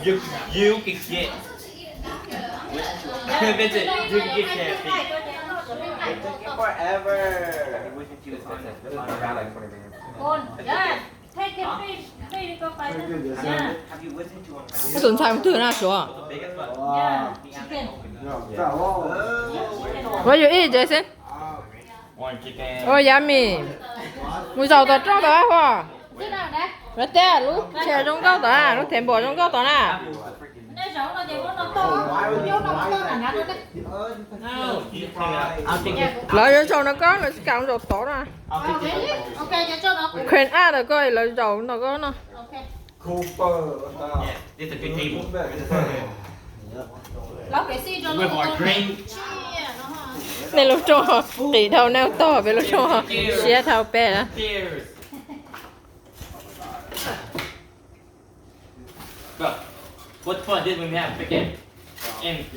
You, you can get. Vincent, you can get caffeine. Forever. Take the fish, fish go by the, yeah. Koj tus ntxhais mus twg na Suav? Yeah, chicken. What you eat, Jason? Oh, yummy. Mus zaum tom rooj tod hos. Right there, lub chair zoo nkauj tod, lub table zoo nkauj tod na. Lawv yuav zaum no koj, lawv tsis kam zaum tod na. Clean up tawm koj, lawv zaum no koj no. Nej lub rooj qis dhau nej tog, peb lub rooj siab dhau peb na.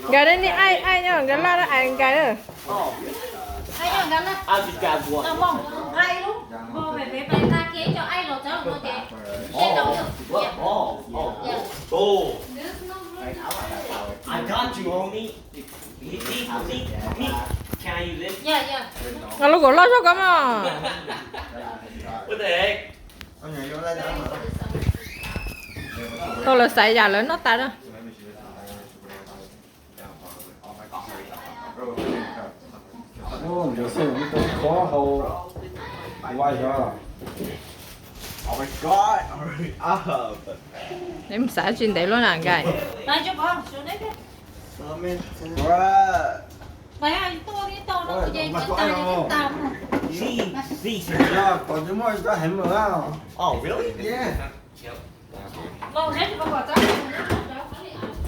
Nkais, nej aim aim nyob nkais laj, aim nkais. Lub kaus loj zog koj mog. Tau lawv xaiv yam lawv noj tas na. Neb mus xav tsis ntev luaj na nkais.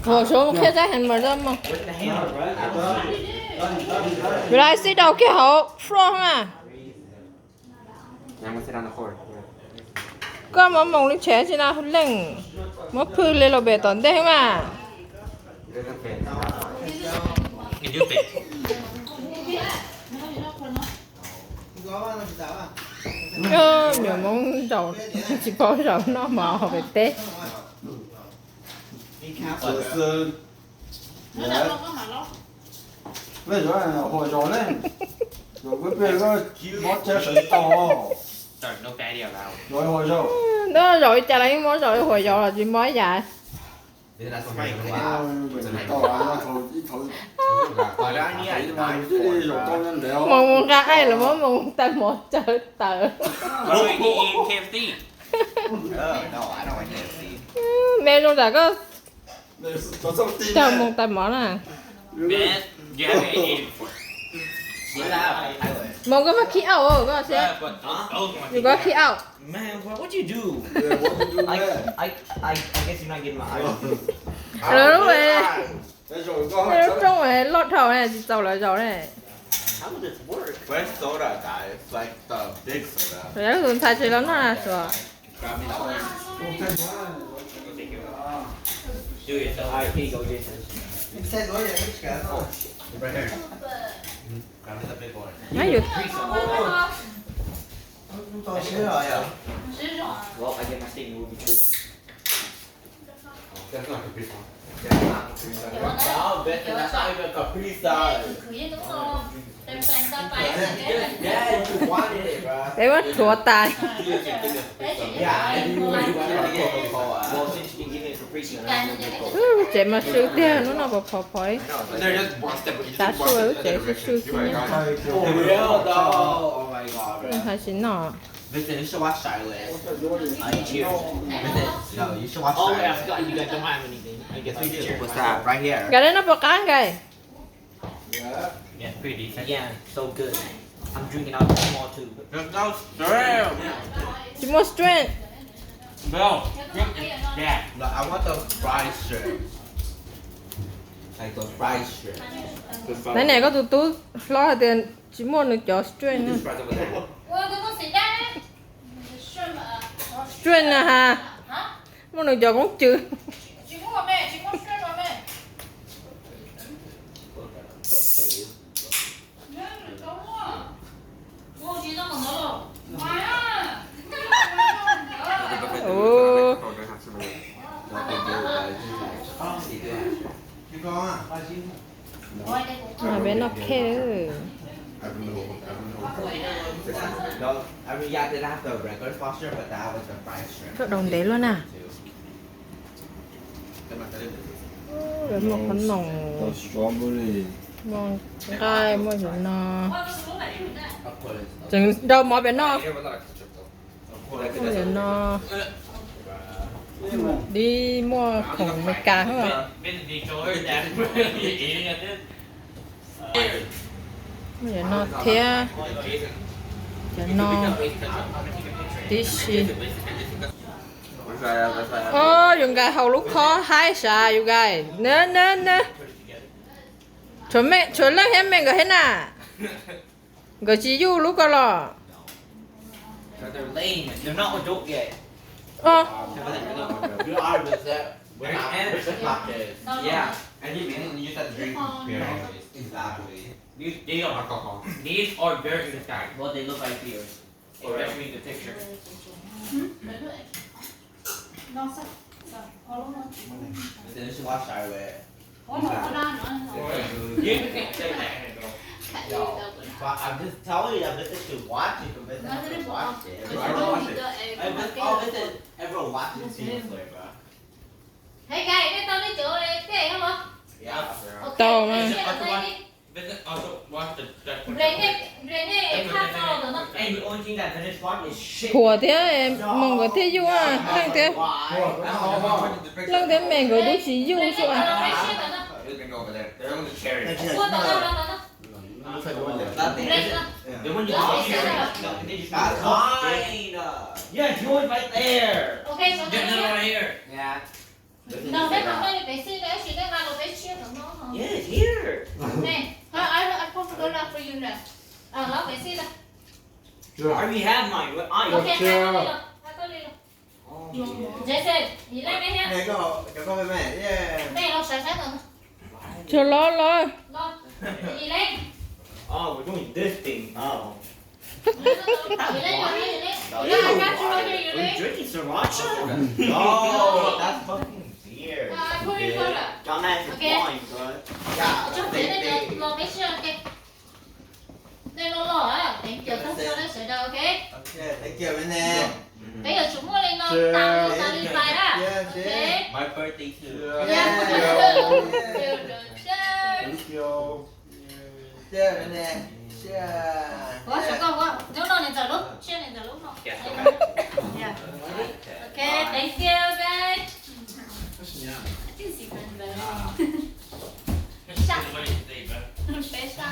Hos suav mus qhia txab heev mas mog. Yuav lam sib daus kiag hauv floor na. Koj muab moos li tshev tsi na leej, muab phwj li los pem tom ntej mas. Nyuam Hmoob zaum tsis paub zaum noj mov pem teb. Peb yuav hua zaus ne, zaum peb peb koj mob tsawb sawv tau. Zaum hua zaus. Ntuj, zaum li cas los yeej mob, zaum hua zaus los tsis mob ib yam. Moos mus nqa aim los muab moos taw mov tsawb tawm. Me zoo tam koj taw moos taw mov na. Moos koj muab khib auj koj seb. Yus koj khib auj. Lub rooj loj dhau ne, tsis txaus lawv zaum ne. Lub tus ntxhais tsis los noj na Suav. Peb muab rhuav tas. Lub tsev mas sw tiag, hnub no pom phom phom. Tav su lub tsev sw sw xwb. Hais tsis noj. Nkawd neb noj puas qab nkawd? Tsis muaj strength. Nab niam, koj tus tub hlob hais tias tsis muaj nws cov strength na. Strength na has, muaj nws cov koob cws. Peb noj khej. Koj daus ntev luaj na. Muaj qhob noom, muaj nqaij, muaj cov no. Tseem rau mov pem no. Muaj cov no. Dib muaj khoom Amelikas. Muaj cov no thiab. Cov no tib si. Os, yus nkais haus lub khob haib sav yus nkais. Na na na. Tshuav leej thiab me nkawd thiab na. Nkawd tsis yuj lub ko los. Tau mas. Thuam thiab me nkawd thiaj yuj leej thiab. Leej thiab me nkawd twb tsis yuj xwb. Tsuag los los. Peb yuav tsum muaj li no tas li tas li pais na. Ua, sawv koj ua, hnub no nws txawm lub, tsiaj nws txawm lub no. Ok, thank you guys. Peb sab.